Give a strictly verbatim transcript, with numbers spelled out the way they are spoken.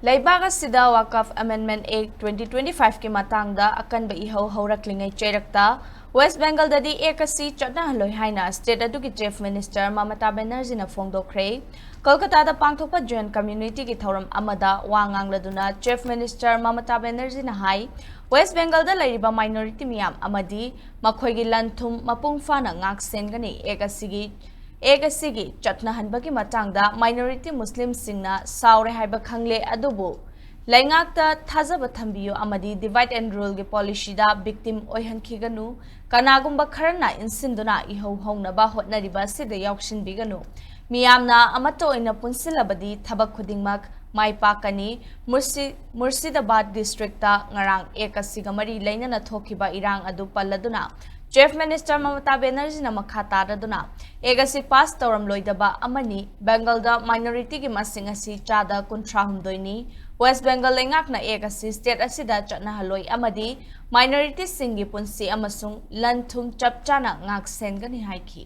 ꯂꯩꯕꯥꯛ ꯑꯁꯤꯗ Waqf Amendment Act twenty twenty-five ꯀꯤ ꯃꯇꯥꯡꯗ ꯑꯀꯟꯕ ꯏꯍꯧ ꯍꯧꯔꯛꯂꯤꯉꯩ ꯆꯩꯔꯛꯇ West Bengal ꯗꯗꯤ ꯑꯦꯛ ꯑꯁꯤ ꯆꯠꯅꯍꯜꯂꯣꯏ ꯍꯥꯏꯅ state ꯑꯗꯨꯒꯤ Chief Minister ꯃꯃꯇꯥ ꯕꯦꯅꯔꯖꯤꯅ ꯐꯣꯡꯗꯣꯛꯈ꯭ꯔꯦ꯫ ꯀꯣꯜꯀꯇꯥꯗ ꯄꯥꯡꯊꯣꯛꯄ Jain community ꯒꯤ ꯊꯧꯔꯝ ꯑꯃꯗ ꯋꯥ ꯉꯥꯡꯂꯗꯨꯅ Chief Minister ꯃꯃꯇꯥ ꯕꯦꯅꯔꯖꯤꯅ ꯍꯥꯏ, West Bengal ꯗ ꯂꯩꯔꯤꯕ minority ꯃꯤꯌꯥꯝ ꯑꯃꯗꯤ ꯃꯈꯣꯏꯒꯤ ꯂꯟ ꯊꯨꯝ ꯃꯄꯨꯡ ꯐꯥꯅ ꯉꯥꯛ ꯁꯦꯟꯒꯅꯤ꯫ ꯑꯦꯛ ꯑꯁꯤꯒꯤ ꯑꯦꯛ ꯑꯁꯤꯒꯤ ꯆꯠꯅꯍꯟꯕꯒꯤ ꯃꯇꯥꯡꯗ minority ꯃꯨꯁꯂꯤꯝꯁꯤꯡꯅ ꯁꯥꯎꯔꯦ ꯍꯥꯏꯕ ꯈꯪꯂꯦ, ꯑꯗꯨꯕꯨ ꯂꯩꯉꯥꯛꯇ ꯊꯥꯖꯕ ꯊꯝꯕꯤꯌꯨ ꯑꯃꯗꯤ divide and rule ꯒꯤ policy ꯗ victim ꯑꯣꯏꯍꯟꯈꯤꯒꯅꯨ꯫ ꯀꯅꯥꯒꯨꯝꯕ ꯈꯔꯅ ꯏꯟꯁꯤꯟꯗꯨꯅ ꯏꯍꯧ ꯍꯧꯅꯕ ꯍꯣꯠꯅꯔꯤꯕ ꯑꯁꯤꯗ ꯌꯥꯎꯁꯤꯟꯕꯤꯒꯅꯨ꯫ ꯃꯤꯌꯥꯝꯅ ꯑꯃꯠꯇ ꯑꯣꯏꯅ ꯄꯨꯟꯁꯤꯜꯂꯕꯗꯤ ꯊꯕꯛ ꯈꯨꯗꯤꯡꯃꯛ ꯃꯥꯏ ꯄꯥꯛꯀꯅꯤ꯫ ꯃꯨꯔꯁꯤ-, ꯃꯨꯔꯁꯤꯗꯥꯕꯥꯗ district ꯇ ꯉꯔꯥꯡ ꯑꯦꯛ ꯑꯁꯤꯒ ꯃꯔꯤ ꯂꯩꯅꯅ ꯊꯣꯛꯈꯤꯕ ꯏꯔꯥꯡ ꯑꯗꯨ ꯄꯜꯂꯗꯨꯅ Chief Minister ꯃꯃꯇꯥ ꯕꯦꯅꯔꯖꯤꯅ ꯃꯈꯥ ꯇꯥꯔꯗꯨꯅ ꯑꯦꯛ ꯑꯁꯤ pass ꯇꯧꯔꯝꯂꯣꯏꯗꯕ ꯑꯃꯅꯤ꯫ Bengal ꯗ minority ꯒꯤ ꯃꯁꯤꯡ ꯑꯁꯤ ꯆꯥꯗ ꯀꯨꯟꯊ꯭ꯔꯥ ꯍꯨꯝꯗꯣꯏꯅꯤ꯫ West Bengal ꯂꯩꯉꯥꯛꯅ ꯑꯦꯛ ꯑꯁꯤ state ꯑꯁꯤꯗ ꯆꯠꯅꯍꯜꯂꯣꯏ ꯑꯃꯗꯤ minority ꯁꯤꯡꯒꯤ ꯄꯨꯟꯁꯤ ꯑꯃꯁꯨꯡ ꯂꯟ ꯊꯨꯝ ꯆꯞ ꯆꯥꯅ ꯉꯥꯛ ꯁꯦꯟꯒꯅꯤ ꯍꯥꯏꯈꯤ꯫